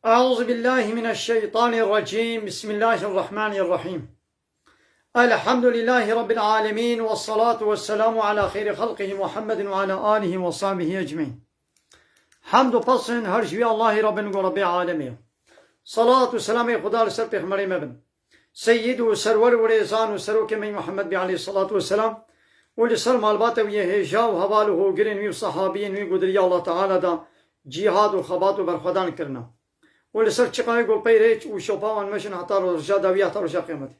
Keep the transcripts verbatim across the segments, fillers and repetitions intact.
أعوذ بالله من الشيطان الرجيم. بسم الله الرحمن الرحيم. الحمد لله رب العالمين، والصلاة والسلام على خير خلقه محمد وعلى آله وصحبه أجمعين. Hemd û pes in her ji wî Allahî Rabbin ku Rabbê alemê ye. Salat û selamê Xuda li ser pêxemberê me bin. Seyyid û serwer û rêzan û serokê me Muhammed bî aleyhissalatu vesselam û li ser malbata wî yê hêja û heval û hogirên wî û sahabiyên wî ku di riya Allah Teala da cîhad û xebat û berxwedan kirina. Û li ser çiqa wê ku pey rêç û şopa wan meşin heta roja dawî heta roja qiyametê.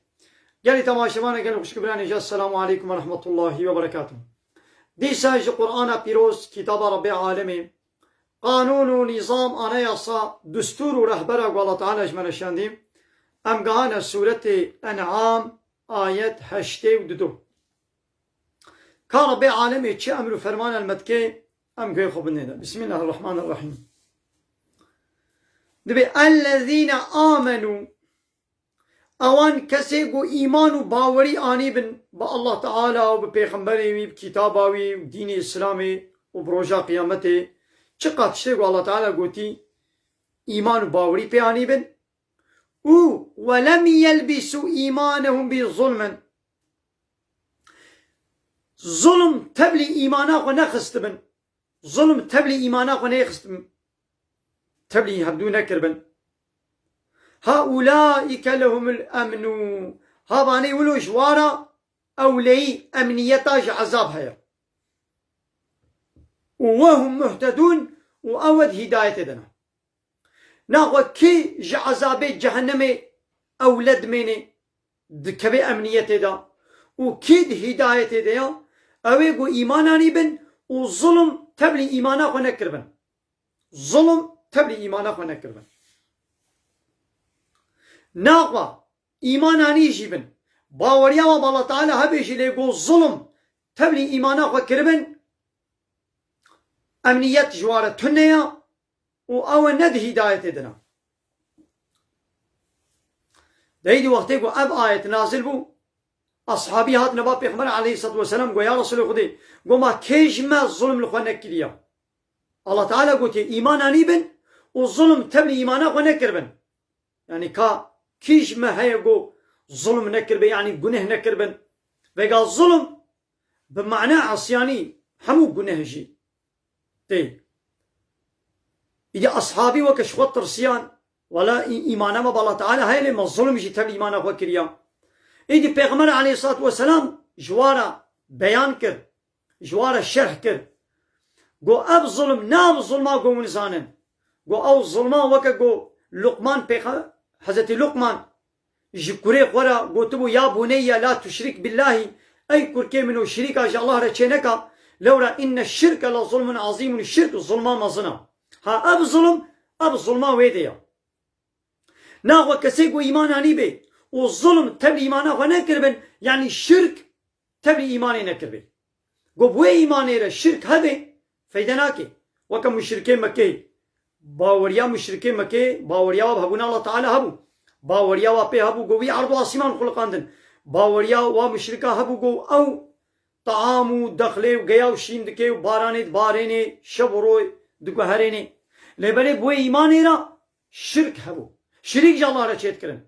Gelî temaşevanê, gelî xwişk û biranê, Esselamu aleykum ve rahmetullahi ve berekatuh. Dîsa ji Qur'ana pîroz, kitaba Rabbê alemê, qanûn û nîzam, anayasa, dustûr û rehbera ku Allah Teala ji me re şandî, em gihane sûretê En'am, ayet heştê û dudo. Ka Rabbê alemê çi emr û ferman el me dike, em guhê xwe bidinê de. Bismillahirrahmanirrahîm. Dibê ellezîne amenû, ewan kesê ku îman û bawerî anîbin bi Allah Teala û bi pêxemberê wî, bi kitaba wî û dînê Îslamê û bi roja qiyametê, çiqa tiştê ku Allah Teala gotî, îman û bawerî pê anîbin û welem yelbisû îmanehum bi zulmin, zulm tevlî îmana xwe nexistibin. Zulm tevlî îmana xwe nêxistin, tevlî hevdû nekiribin. Ha ulaîke lehumul emnû. Ha vanê wilo ji wa re ewleyî, emniyeta ji ezab heye. Û we hum muhtedûn, û ew di hîdayetê de ne. Naxwe kî ji ezabê cehennemê ewle dimêne, dikeve emniyetê de û kî di hîdayetê de ya, ew ê ku îman anîbin û zulm tevlî îmana xwe nekiribin. Zulm tevlî îmana xwe nekiribin. Naxwe îman anî jî bin, baweriya wan bi Allah Teala hebe jî, lê ku zulm tevlî îmana xwe kiribin, emniyet ji wa re tune ya û ew ne di hîdayetê de ne. Di êdî wextê ku ev ayet nazil bû, ashabî hatine ba Pêxember aleyhissalatu vesselam, got, ya Resulê Xwedê, got, ma kê ji me zulm li xwe nekiriya? Allah Teala gotiye, îman anîbin û zulm tevlî îmana xwe nekiribin. Yanî ka kî ji me heye ku zulm nekiribe, yanî guneh nekiribin? Vêga zulm bi mana esyanî hemû guneh jî tê. Îdî eshabî weke ji xwe tirsiyan, wela î-, îmana me bi Allah Teala heye, lê me zulm jî tevlî îmana xwe kiriya. Îdî Pêxember aleyhissalatu vesselam ji wa re beyan kir, ji wa re şerh kir. Got, ev zulm ne ev zulma ku hûn zanin. Got, ew zulma weke ku Luqman pêxe-, Hezretî Luqman ji kurê xwe re gotibû, ya buneyye la tuşrik billahî, ey kurkê min û şirîka ji Allah re çêneka, lewra inne şirke la zulmun azîmun, şirk zulma mezin e. Ha ev zulm, ev zulma wê de ye. Naxwe kesê ku îman anîbe û zulm tevlî îmana xwe nekiribin, yanî şirk tevlî îmanê nekiribe. Got bi wê îmanê re şirk hebe, feyde nake. Weke muşrikê Mekê, baweriya muşrikê Mekê, baweriya wa bi hebûna Allah Teala hebû. Baweriya wa pê hebû, got wî erd û asîman xuliqandin. Baweriya wa muşrika hebû, got ew taam û dexlê û geya û şîn dike û baranê dibarênê, şev û roj diguherênê. Lê belê bi wê îmanê re şirk hebû. Şirîk ji Allah re çêdikirin.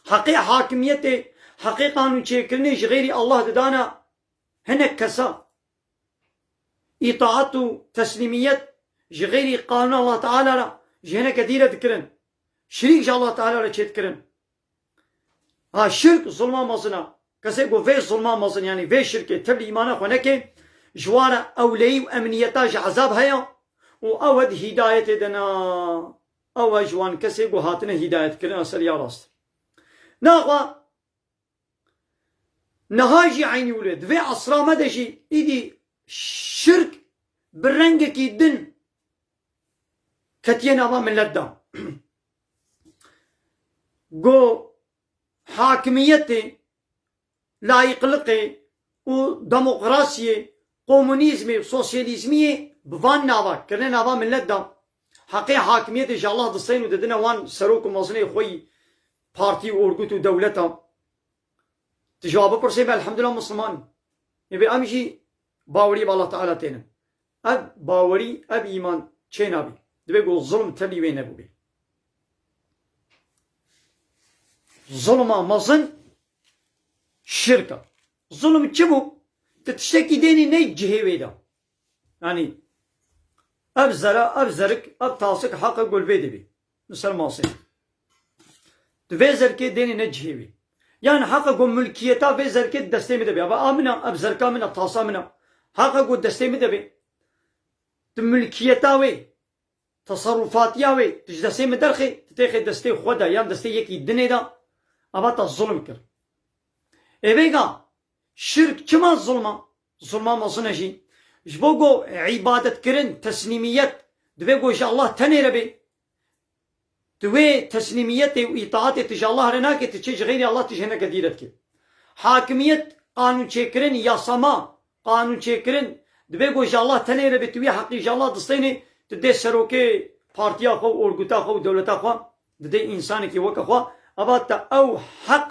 Heqê hakimiyetê, heqê qanûnçêkirinê ji xeyrî Allah didana hinek kesa. Îtaat û teslîmiyet ji xeyrî qanûna Allah Teala re ji hineke dî re dikirin. Şirîk ji Allah Teala re çêdikirin. Ha şirk zulma mezin e. Kesê ku vê zulma mezin, yanî vê şirkê tevlî îmana xwe neke, ji wa re ewleyî û emniyeta ji ezab heye û ew e di hîdayetê de ne. Ew e ji wan kesê ku hatine hîdayetkirin a ser ya rast. Naxwe niha jî eynî wilo, di vê esra me de jî îdî şirk bi rengekî din ketiye nava millet de. Go hakimiyetê, layîqliqê û demokrasiyê, komunîzmê, sosyalîzmiyê bi van nava kirine nava millet de. Heqê hakimiyetê ji Allah disteyên û didine wan serok û mezinê xwe yî partî û orgut û dewleta. Tu ji wa bipirsê, me elhamdulillah Musliman in. Ê bê em jî bawerî bi Allah Teala tênin. Ev bawerî, ev îman çê nabî. Divê ku zulm tevlî wê nebûbê. Zulma mezin şirk e. Zulm çi bû? Tu tiştekî dênî ne cihê wê de. Yanî ev zera, ev zerik, ev tasik heqe ku li vê de bî. Li ser masê. Tu vê zerkê dênî ne cihê wê. Yan heqe ku milkiyeta vê zerkê di destê min de bî. Eva a min e, ev zerka min e, tasa min e. Heqe ku destê min de bî. Tu milkiyeta wê, teserrufatiya wê, tu ji destê min derxê, tu têxê destê xwe de, yan destê yekî dinê de, eva te zulm kir. Ê vêga, şirk çima zulm e? Zulma mezin e jî. Ji bo ku îbadetkirin, teslîmiyet, divê ku ji Allah tenê re bê. Tu wê teslîmiyetê û îtaatê tu ji Allah re nakê, tu çê ji xeyrî Allah tu ji hineke dî re dikê. Hakimiyet, qanûnçêkirin, yasama, qanûnçêkirin, divê ku ji Allah tenê re bê, tu wî heqî ji Allah distênê, tu dê serokê partiya xwe û orguta xwe û dewleta xwe, didê însanekî weke xwe, eva te ew heq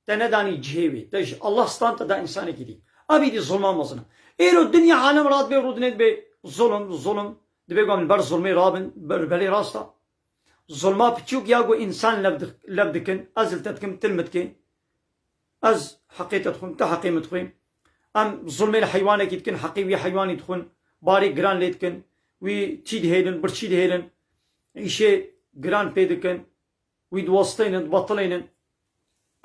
te nedanî cihê wê. Te ji Allah stand, te da însanekî dî. Ev îdî zulma mezin e. Îro dinya alem radibê rûdinê dibê zulm, zulm. Dibê ku em li ber zulmê rabin, ber-, belê rast e. Zulma piçûk ya ku însan lev di-, lev dikin, ez li te dikim, tu li min dikê. Ez heqê te dixwim, tu heqê min dixwî. Em zulmê li heywanekî dikin, heqê wî heywanî dixwin, barê giran lê dikin, wî tî dihêlin, birçî dihêlin, îşê giran pê dikin. Wî diwestênin, dibetilênin.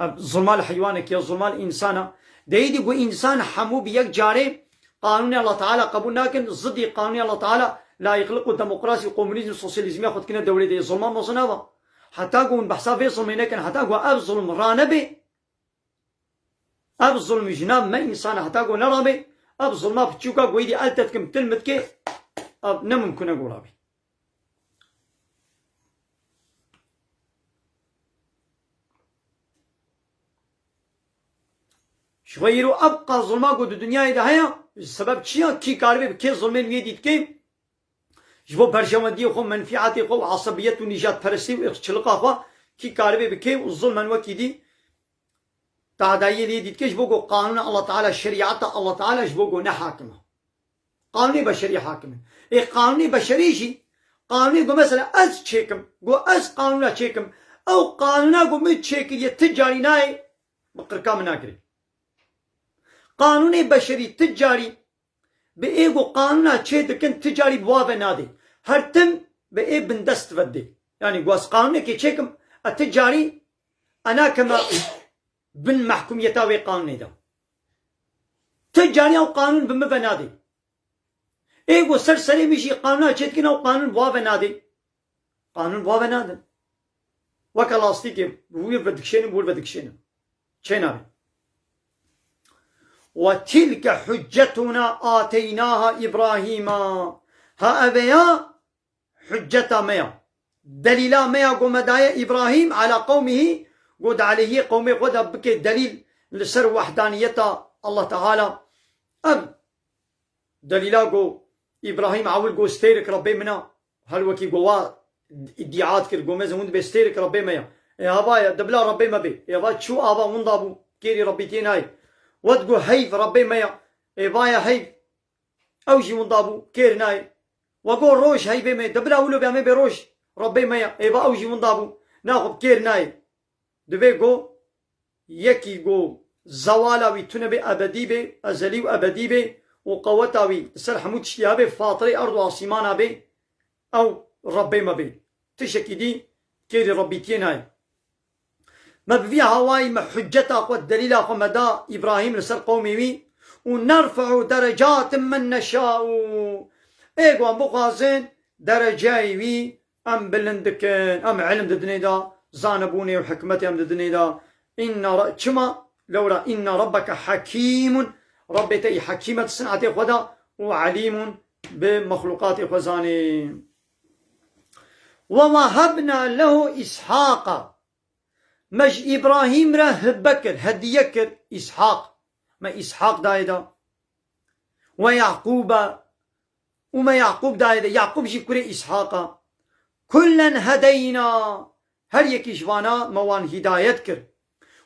Ev zulma li heywanekî ya, zulma li însan e. Deyîdî ku însan hemû bi yek carê qanûnê Allah Teala qebûl nakin, zidî qanûnê Allah Teala, layîqlik û demokrasî, komunîzm, sosyalîzmiya xwe dikine dewletê. Zulma mezin ava. Heta ku hûn behsa vê zulmê nekin, heta ku ev zulm ranebê, ev zulm ji nav me însan e, heta ku nerabê, ev zulma piçûka ku êdî el te dikim, tu li min dikê, ev ne mimkun e ku rabê. Ji xwe îro ev qas zulma ku di dinyayê de heye, ji sebeb çi ya? Kî karibê bi kê zulmên wê dî dikê? Ji bo berjewendiyê xwe, menfîetê xwe û esebiyet û nîjadperestî û irqçilika xwe kî karibê bi kê û zulmen wekî dî tadayiyê lê dî dike, ji bo ku qanûna Allah Teala, şerîeta Allah Teala ji bo ku ne hakim e. Qanûnê beşerî hakim e. Ê qanûnê beşerî jî, qanûnê ku mesela ez çêkim, ku ez qanûna çêkim, ew qanûna ku min çêkiriye ti carî nayê bi qirka min nagirê. Qanûnê beşerî ti carî bi ê ku qanûna çê dikin ti carî bi wa ve nadê. Her tim bi ê bindest ve dê. Yanî ku ez qanûnekê çêkim, e ti carî e nakeme bin mehkumiyeta wê qanûnê de. Ti carî ew qanûn bi min ve nadê. Ê ku ser serê min jî qanûna çêdikin ew qanûn bi wa ve nadê. Qanûn bi wa ve nadin. Weke lastîkê, bi wir ve dikişênin, bi wir ve dikişênin. Çê nabe. Ve tilke huccetuna ateynaha İbrahîma. Ha eveya hucceta me ya. Delîla me ya ku me daye Îbrahîm ala qewmihî, ku di aleyhiyê qewmê xwe de bike delîl li ser wehdaniyeta Allah Teala. Ev delîla ku Îbrahîm ewil got stêrik Rebbê min a, her wekî ku wa îdîa dikir, got mezin hûn dibê stêrik Rebbê me ya. Ê hava ye, dibila Rebbê me bê. Ê va çû ava winda bû, kêrî Rebbîtiyê nayê. We digot heyv Rebbê me ya. Ê va ye heyv. Ew jî winda bû, kêr nayê. We got roj heyvê me, dibila wilo bê em ê bê roj Rebbê me ya. Ê va ew jî winda bû. Naxwe bi kêr nayê. Divê go yekî go zewala wî tune bê, ebedî bê, ezelî û ebedî bê û qeweta wî li ser hemû tiştî hebê, fatirê erd û asîmana bê, ew Rebbê me bê. Tiştekî dî kêrî Rebbîtiyê nayê. Me bi vî hawayî me hucceta xwe, delîla xwe me da Îbrahîm li ser qewmê wî û nerfe'u derecatin men neşa'u. Ê ku em bixwazin dereceyê wî em bilind dikin, em ilim didinê de, zanibûnê û hikmetê em didinê de. Înna re-, çima? Lewra înna rebbeke hekîmun, Rebbê te î hekîm e di sinetê xwe de û elîmun bi mexlûqatê xwe zanê. Ve wehebna lehu Îshaqa. Me ji Îbrahîm re hibe kir, hediye kir Îshaq. Me Îshaq dayê de. Ve Yaqûbe, û me Yaqûb dayê de. Yaqûb jî kurê Îshaq a. Kullen hedeyna. Her yekî ji vana me wan hîdayet kir.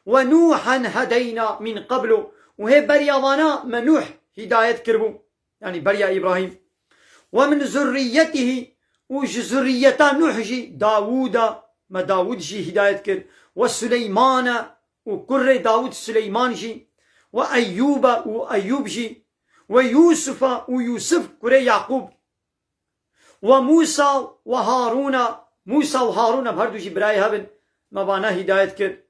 Ve Nûhen hedeyna min qeblu. Û hê beriya vana me Nûh hîdayet kiribû. Yanî beriya Îbrahîm. Ve min zurriyetihî, û ji zurriyeta Nuh jî Dawûda, me Dawûd jî hîdayet kir, we Suleymane û kurê Dawûd Suleyman jî, we Eyyûbe û Eyyûb jî, we Yûsufe û Yûsif kurê Yaqûb, we Mûsa we Harûne, Mûsa û Harûn em her du jî birayê hev in, me vana hîdayet kir.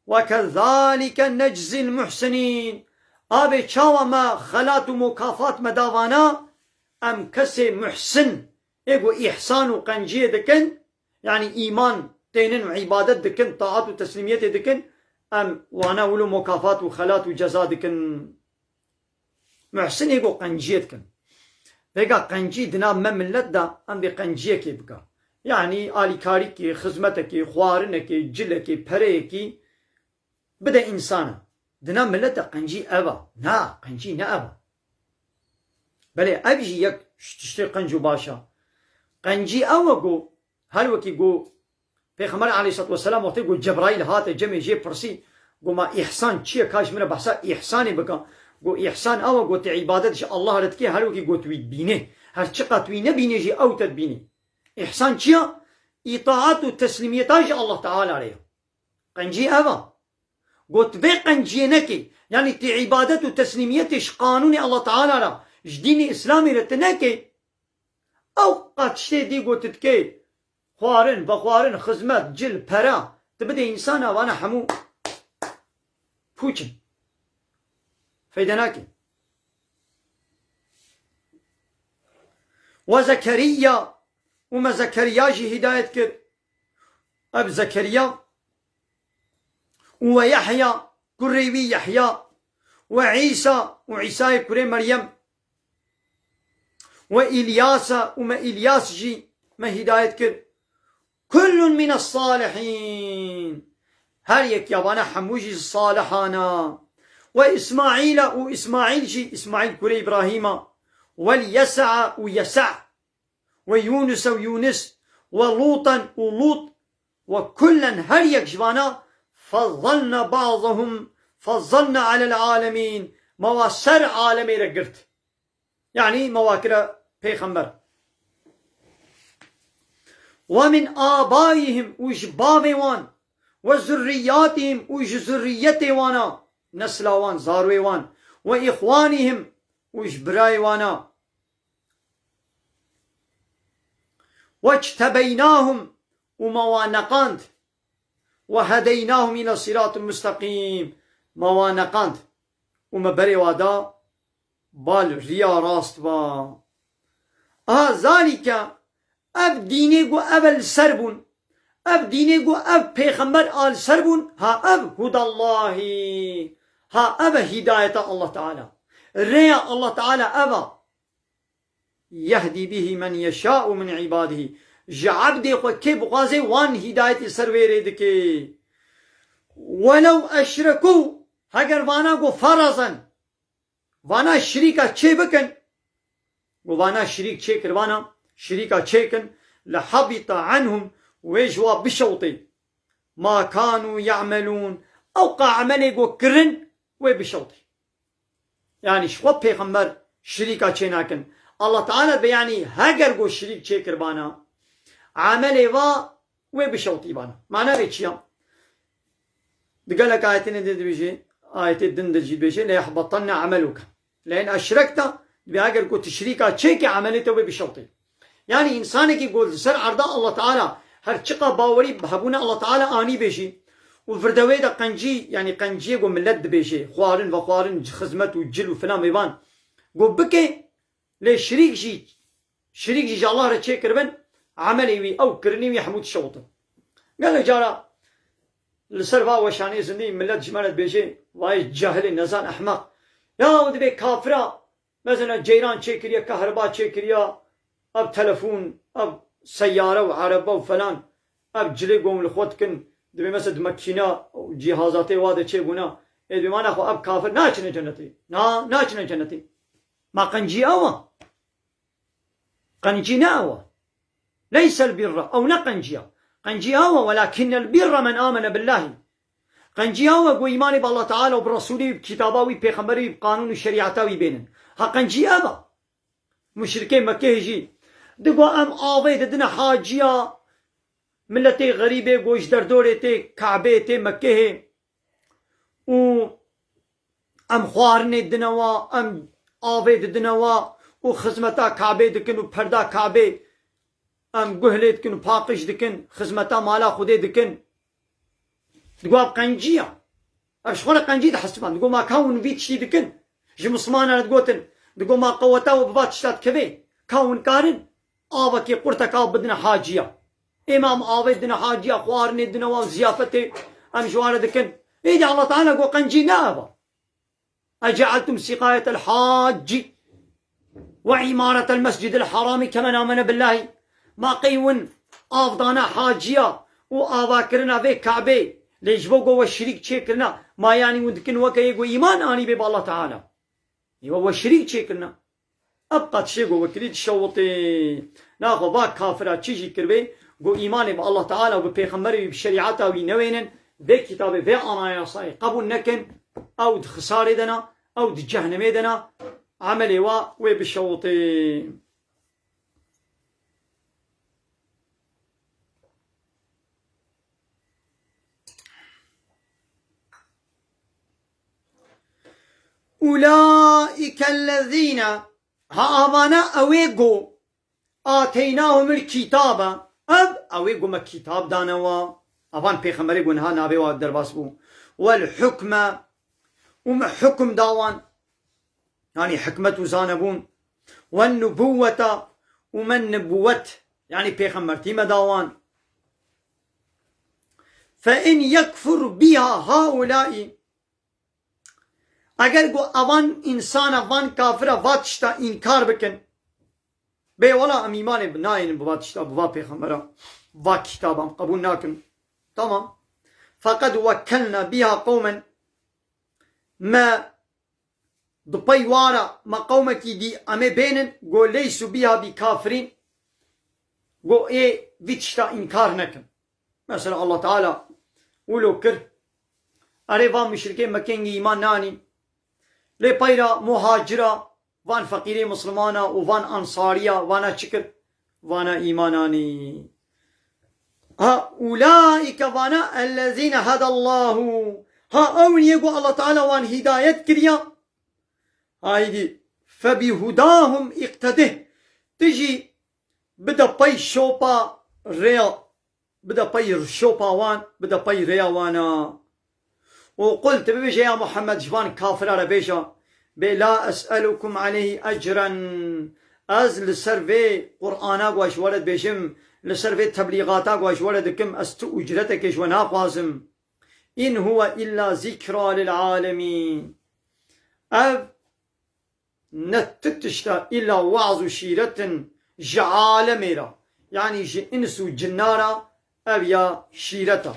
Ve kezalike neczîl muhsinîn. Abê çawa me xelat û mukafat me da vana, em kesê muhsin, ê ku îhsan û qenciyê dikin, yanî îman tênin û îbadet dikin, taat û teslîmiyetê dikin, em wana wilo mukafat û xelat û ceza dikin. Muhsinê ku qenciyê dikin. Vêga qencî di nav me millet de em dê qenciyekê bika. Yanî alîkarîkê, xizmetekê, xwarinekê, cilekê, pereyekî bide însana. Di nav millet de qencî ev a. Na, qencî ne ev a. Belê ev jî yek ji tiştê qenc û baş a. Qencî ew e ku her wekî ku Pêxember aleyhissalatu vesselam wextê ku Cebraîl hate cemê jê pirsî, got, ma îhsan çi ye? Ka ji min re behsa îhsanê bike. Got, îhsan ew e, got, tu îbadet ji Allah re dikê, her wekî got wî dibînê. Her çiqat wî nebînê jî ew te dibînê. Îhsan çi ye? Îtaat û teslîmiyeta ji Allah Teala re ye. Qencî ev e. Got, vê qenciyê nekê. Yanî tu îbadet û teslîmiyetê ji qanûnê Allah Teala re, ji dînê Îslamê re tu nekê. Ew qat tiştê dî got dikê, xwarin, vexwarin, xizmet, cil, pere, tu bidê însana, vana hemû pûç in. Feyde nake. We Zekeriya, û me Zekeriya jî hîdayet kir. Ev Zekeriya û we Yehya, kurê wî Yehya, we Îsa û Îsayê kurê Meryem, we Îlyasa û me Îlyas jî me hîdayet kir. Kullun mines salihîn. Her yek ya vana hemû jî salihana. We Îsmaîla û Îsmaîl jî, Îsmaîl kurê Îbrahîma. Wel Yes'a û Yes'a. We Yûnus û Yûnis. We Lûtan û Lût. We kullen her yek ji vana fazzalna ba'dahum fazzalna alel alemîn. Me wa ser alemê re girt. Yanî me wa kire pêxember. Ve min abaihim û ji bavê wan, ve zurriyatihim û ji zurriyetê wana, nesla wan, zarwê wan, ve ihwanihim û ji birayê wana. Ve ictebeynahum û me wan neqand. Ve hedeynahum île siratin musteqîm. Me wan neqand û me berê wa da bal riya rast va. Aha zalîke ev dînê ku ev e li ser bûn. Ev dînê ku ev pêxember a li ser bûn. Ha ev hudallahî. Ha ev e hîdayeta Allah Teala. Rêya Allah Teala ev a. Yehdî bihî men yeşâ'u min îbadihî. Ji ebdê xwe kê bixwaze wan hîdayetê ser wê rê dike. Welew eşrekû, heger vana ku ferazen, vana şirîka çê bikin, ku vana şirîk çê kir, vana şirîka çê kin, lehabita anhum, wê ji wa bişewtê. Ma kanû ya'melûn, ew qa emelê ku kirin, wê bişewtê. Yanî ji xwe pêxember şirîka çê nakin. Allah Teala be yanî heger ku şirîk çê kiribana, emelê va wê bişewtîbana. Mana vê çi ya? Di gelek ayetê din de dibêje, ayetê din de jî dibêje, "Le yahbatanne ameluke. Le in eşrekte", dibê heger ku tu şirîka çêkî emelê te wê bişewtê. Yanî însanekî ku li ser erda Allah Teala her çiqa bawerî hebûne Allah Teala anî bê jî û virdewê de qencî, yanî qenciyê ku millet dibêje, xwarin, vexwarin, xizmet û cil û filan vêvan ku bike, lê şirîk jî, şirîk jî ji Allah re çêkiribin, emelê wî, ew kirinê wî hemû dişewitin. Gelek cara li ser va weşanê zindî millet ji me re dibêje, vayê cahilê nezan ehmeq. Ya dibê kafira Mesela ceyran çêkiriye, kahriba çêkiriya, ev telefon, ev seyare û erebe û felan, ev cilê ku em li xwe dikin, dibê mesela di mekîna û cîhazatê wa de çêbûna, ê dibê mana xwe ev kafir naçine cenetê. Na, naçine cenetê. Ma qencî ew a? Qencî ne ew a? Leysel birra, ew ne qenciya. Qenciya ew e, welakinnel birra men amene billahî. Qenciya ew e ku îmanê bi Allah Teala û bi Resûlê wî, bi kitaba wî, pêxemberê wî, bi qanûn û şerîeta wî bênin. Ha qenciya ev e. Muşrikê Mekkeyê jî digo em avê didine haciya, Miletê xerîbê ku ji derdorê tê Kabê, tê Mekehê û em xwarinê didine wa, em avê didine wa û xizmeta Kabê dikin û perda Kabê em guh lê dikin û paqij dikin, xizmeta mala Xwedê dikin. Digo ev qenciya. Ev ji xwe re qencî dihesiban. Digo ma ka hûn vî tiştî dikin? Ji Mislimanan re digotin. Digo ma qeweta we bi va tişta dikeve? Ka hûn karin avekê qurtek av bidine haciya? Êma em avê dine haciya, xwarinê dine wan ziyafetê em ji wan re dikin. Êdî Allah Teala got qencî ne ev e. Ece'eltum siqayetel hacci ve imaretel mescidil harami kemen amene billahi. Ma qey win avdana haciya û avakirina vê Kabê lê ji bo go we şirîk çêkirina, ma yanî win dikin weke yê go îman anî bê bi Allah Teala. Ê we, we şirîk çêkirina. Ev qat şê go wekirî dişewitê. Naxwe va kafira çi jî kiribê, go îmanê bi Allah Teala û bi pêxemberê wî, bi şerîeta wî newênin, vê kitabê, vê anayasayê qebûl nekin, ew di xisarê de na, ew di cehnemê de na, emelê wa wê bişewitê. Ulaîkellezîne, ha avana ew ê go, ateynahumul kitabe, ev, ew ê go me kitab dane wa, avan pêxemberê go niha navê wa derbas bû, wel hukme, û me hukum da wan, yanî hikmet û zanebûn, wen nubuwweta, û me nibuwet, yanî pêxembertî me da wan. Fe in yekfur biha haulai, eger go evan însana, van kafira va tişta înkar bikin, bê wela em îmanê bi nayênin bi va tişta, bi va pêxembera, va kitaba em qebûl nakin. Tamam. Feqed wekkelna biha qewmen, me di pey wa re me qewmekî dî em ê bênin, go leysu biha bi kafirîn, go ê vî tişta înkar nekin. Mesela Allah Teala wilo kir, erê van muşrikê Mekê îman nanî, lê peyra muhacira, van feqîrê Mislimana û van ansariya, vana çi kir? Vana îman anî. Ha, ulaîke vana ellezîne hedallahu. Ha, ew yê ku Allah Teala wan hîdayet kiriya. Haydî, febihudahum iqtedih. Tu jî bide pey şopa rêya, bide pey şopa wan, bide pey rêya wana. Û qul, tu bibêje ya Muhammed, ji van kafira re bêje, bê la es'elukum aleyhi ecren. Ez li ser vê Qur'ana ku ez ji we re dibêjim, li ser vê teblîgata ku ez ji we re dikim, ez tu ucretekê ji we naxwazim. In huwe illa zikra lil alemîn. Ev ne tu tişt e, îlla weaz û şîret in ji alemê re, yanî ji îns û cinna re, ev ya şîret e.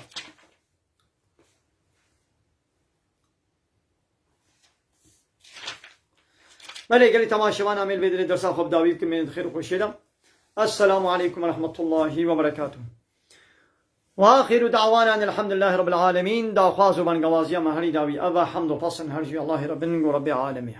Belê gelî temaşevan, em ê li vê derê dersa xwe bi dawî bikin, mênin di xêr û xweşiyê de. Esselamu aleykum ve rahmetullahi ve berekatuh. Ve axiru da'wana elhamdulillahi rabbil alemin. Daxwaz û bangewaziya me herî dawî ev e, hemd û pesn her jî Allahê re bin, go Rebbê alemê.